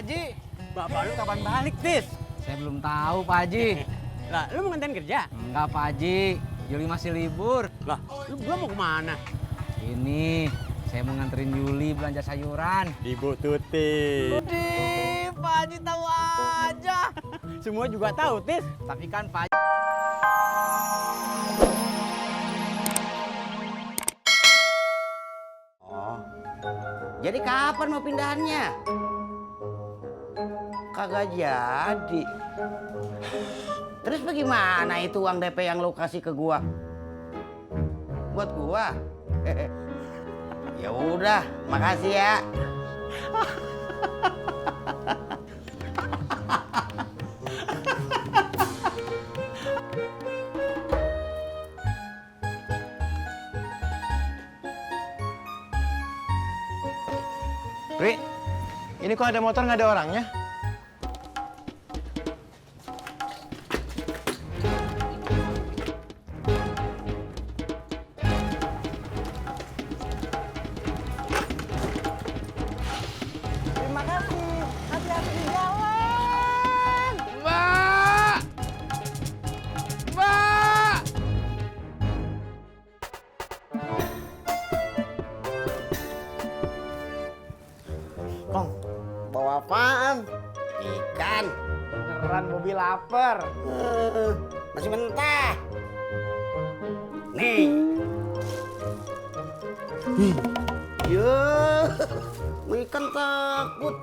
Haji? Bapak lu kapan balik, Tis? Saya belum tahu, Pak Haji. Lah, lu mau nganterin kerja? Enggak, Pak Haji. Juli masih libur. Lah, lu gua mau kemana? Ini, saya mau nganterin Juli belanja sayuran. Ibu Tuti. Udih, Pak Haji tahu aja. Semua juga tahu, Tis. Tapi kan Pak Haji... Oh, jadi kapan mau pindahannya? Kagak jadi. Terus bagaimana itu uang DP yang lo kasih ke gua? Buat gua? Ya udah, makasih ya. Ri, ini kok ada motor nggak ada orangnya? Terima kasih. Hati-hati di jalan. Mbak! Mbak! Kong, bawa apaan? Ikan. Beneran Bobi lapar. Masih mentah. Nih. Ya, ikan takut.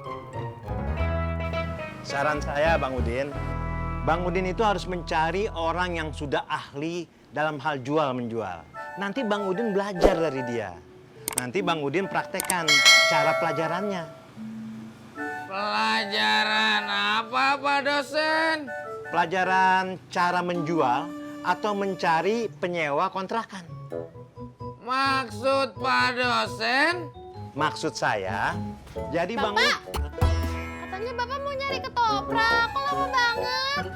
Saran saya, Bang Udin itu harus mencari orang yang sudah ahli dalam hal jual menjual. Nanti Bang Udin belajar dari dia. Nanti Bang Udin praktekkan cara pelajarannya. Pelajaran apa, Pak dosen? Pelajaran cara menjual atau mencari penyewa kontrakan. Maksud Pak dosen? Maksud saya, jadi Bang Udin... Katanya Bapak mau nyari ketoprak, kok lama banget?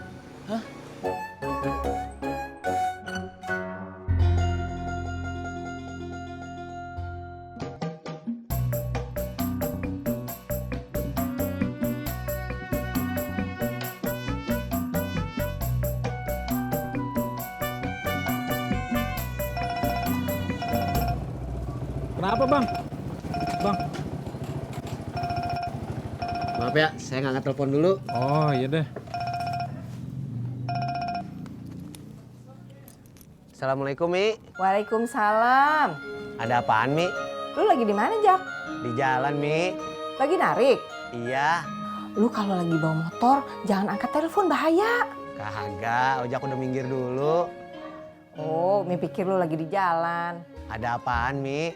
Kenapa bang? Bang. Maaf ya, saya nggak telepon dulu. Oh iya deh. Assalamualaikum, Mi. Waalaikumsalam. Ada apaan, Mi? Lu lagi di mana, Jak? Di jalan, Mi. Lagi narik? Iya. Lu kalau lagi bawa motor, jangan angkat telepon, bahaya. Kagak, ojak udah minggir dulu. Oh, Mi pikir lu lagi di jalan. Ada apaan, Mi?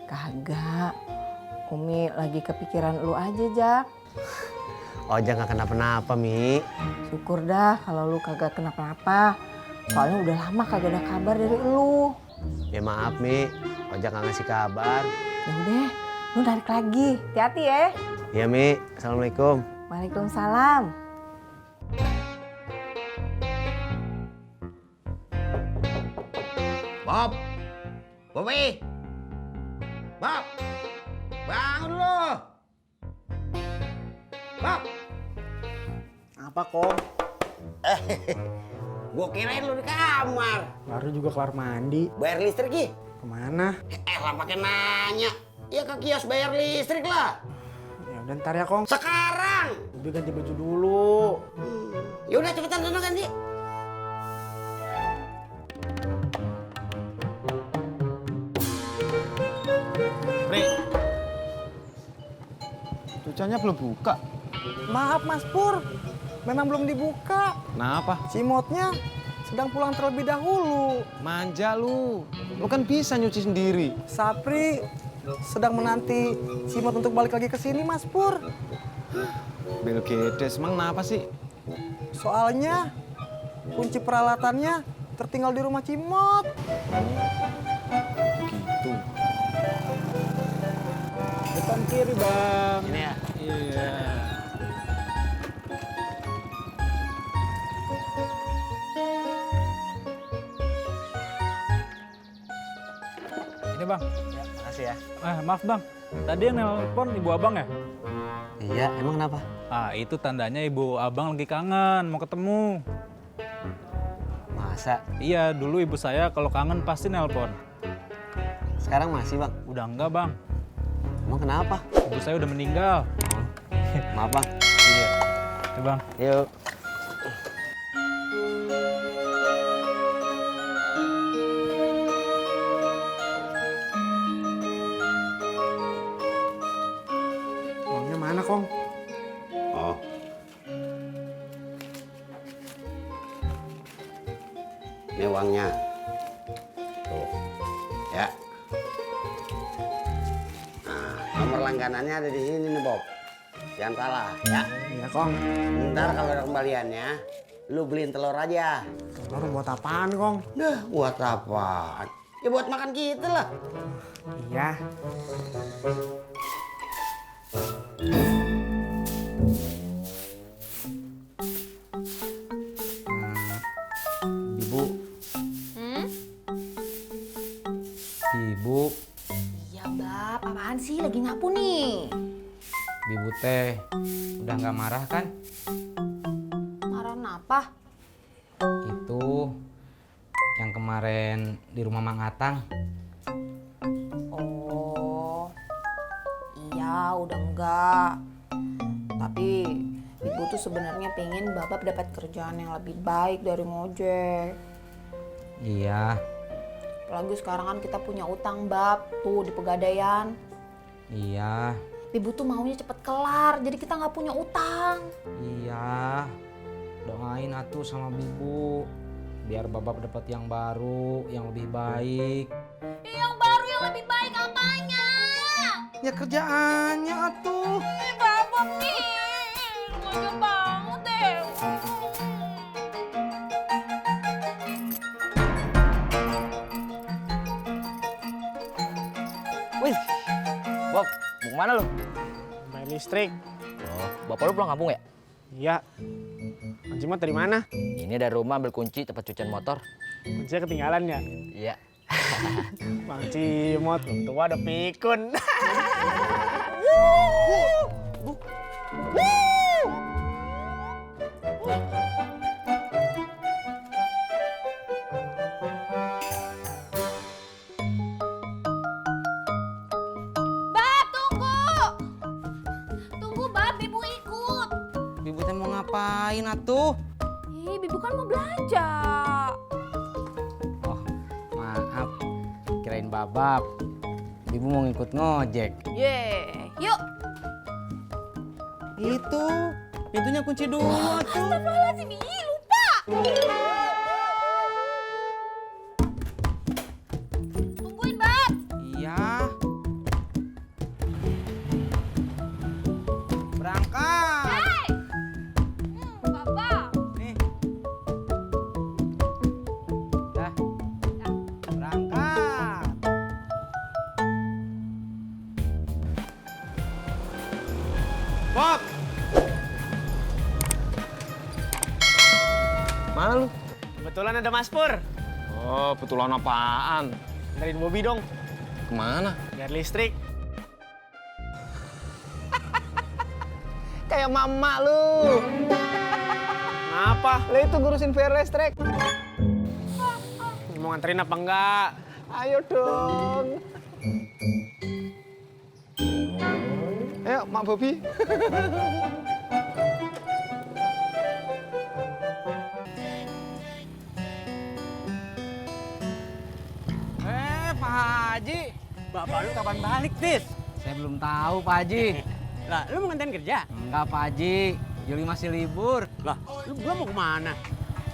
Kagak. Umi lagi kepikiran lu aja, Jak. Ojak gak kenapa-napa, Mi. Syukur dah kalau lu kagak kenapa-napa. Soalnya udah lama kagak ada kabar dari lu. Ya maaf, Mi. Ojak gak ngasih kabar. Ya udah, lu narik lagi. Hati-hati ya. Iya, Mi. Assalamualaikum. Waalaikumsalam. Bob, Bobi, Bob, bangun lo. Bob, Apa kok? gua kirain lu di kamar. Baru juga kelar mandi. Bayar listrik Ki? Kemana? Lah pakai nanya. Ya ke kios bayar listrik lah. Ya udah ntar ya Kong. Sekarang. Udah ganti baju dulu. Ya udah cepetan sana ganti. Ri. Cucanya belum buka. Maaf Mas Pur. Memang belum dibuka. Kenapa? Cimotnya sedang pulang terlebih dahulu. Manja lu. Lu kan bisa nyuci sendiri. Sapri sedang menanti Cimot untuk balik lagi ke sini Mas Pur. Bel Gedes, emang kenapa sih? Soalnya kunci peralatannya tertinggal di rumah Cimot. Gitu. Depan kiri bang. Ini ya. Iya. Ini bang. Ya, makasih ya. Maaf bang. Tadi yang nelpon ibu abang ya? Iya, emang kenapa? Ah, itu tandanya ibu abang lagi kangen, mau ketemu. Masa? Iya, dulu ibu saya kalau kangen pasti nelpon. Sekarang masih bang? Udah enggak, Bang. Emang kenapa? Ibu saya udah meninggal. Maaf bang. Iya. Oke, Bang. Yuk. Uangnya mana, Kong? Oh. Ini uangnya. Tuh. Ya. Nah, nomor langganannya ada di sini nih, Bob. Jangan salah, ya. Iya, Kong. Ntar kalau ada kembaliannya, lu beliin telur aja. Telur buat apaan, Kong? Dah, buat apaan? Ya buat makan kita lah. Iya. Ibu, Hmm? ibu, Iya, Bab. Apaan sih? Lagi nyapu nih. ibu teh udah nggak marah kan? Marah apa? Itu yang kemarin di rumah Mang Atang. Oh, iya udah enggak. Tapi ibu tuh sebenarnya pengen Babab dapat kerjaan yang lebih baik dari ngojek. Iya, Apalagi sekarang kan kita punya utang, Bab, tuh di Pegadaian. iya, Ibu tuh maunya cepet kelar, jadi kita nggak punya utang. iya. Doain atuh sama bibu biar babab dapat yang baru, yang lebih baik. Yang baru yang lebih baik apanya? Ya kerjaannya atuh. Babak nih. Manja banget deh. Wih, Bob, mau kemana lu? Bayar listrik. Oh, bapak lu pulang kampung ya? Iya. Kunci motor dari mana? Ini dari rumah ambil kunci tempat cucian motor. Kuncinya ketinggalan ya? Iya. Bang Cimot, tua ada pikun. Bab, tunggu. Tunggu, Bab, Bibu ikut. Bibu teh mau ngapain atuh? Ih, Bibu kan mau belanja. Oh, maaf. Kirain babab. Bibu mau ngikut ngojek. Ye, yuk. Itu, pintunya kunci dulu atuh. Astagfirullahaladzim, ih, lupa. Tungguin, Bab. Iya. Berangkat. Hey. Bapak. Nih. Dah. Berangkat. Bob! Mana lu? Kebetulan ada Mas Pur. Oh, betulan apaan? Anterin Bobby dong. Kemana? Bayar listrik. Kayak mama lu. Kenapa? Lah itu ngurusin bayar listrik. Mau nganterin apa enggak? Ayo dong. Ayo, Mak Bobi. Pak Haji. Bapak lu kapan balik, Tis? Saya belum tahu, Pak Haji. Lah, lu mau nganterin kerja? Enggak, Pak Haji. Yuli masih libur. Lah, lu gua mau kemana?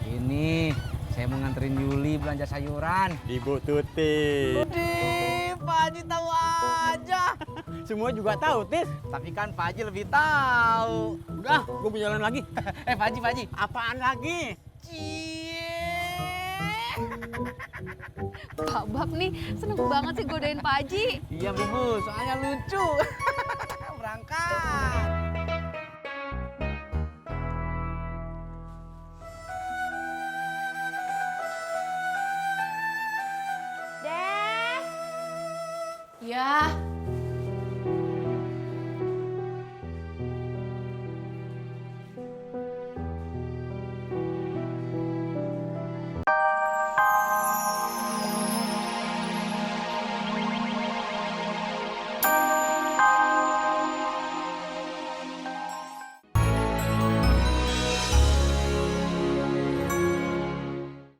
Ini, saya mau nganterin Yuli belanja sayuran. Ibu Tuti. Pak Haji tahu aja. Semua juga tahu, Tis. Tapi kan Pak Haji lebih tahu. Udah, gua mau jalan lagi. Pak Haji. Apaan lagi? Pak Bab nih seneng banget sih godain Pak Haji. Iya, Bibu, soalnya lucu. Berangkat. Ya,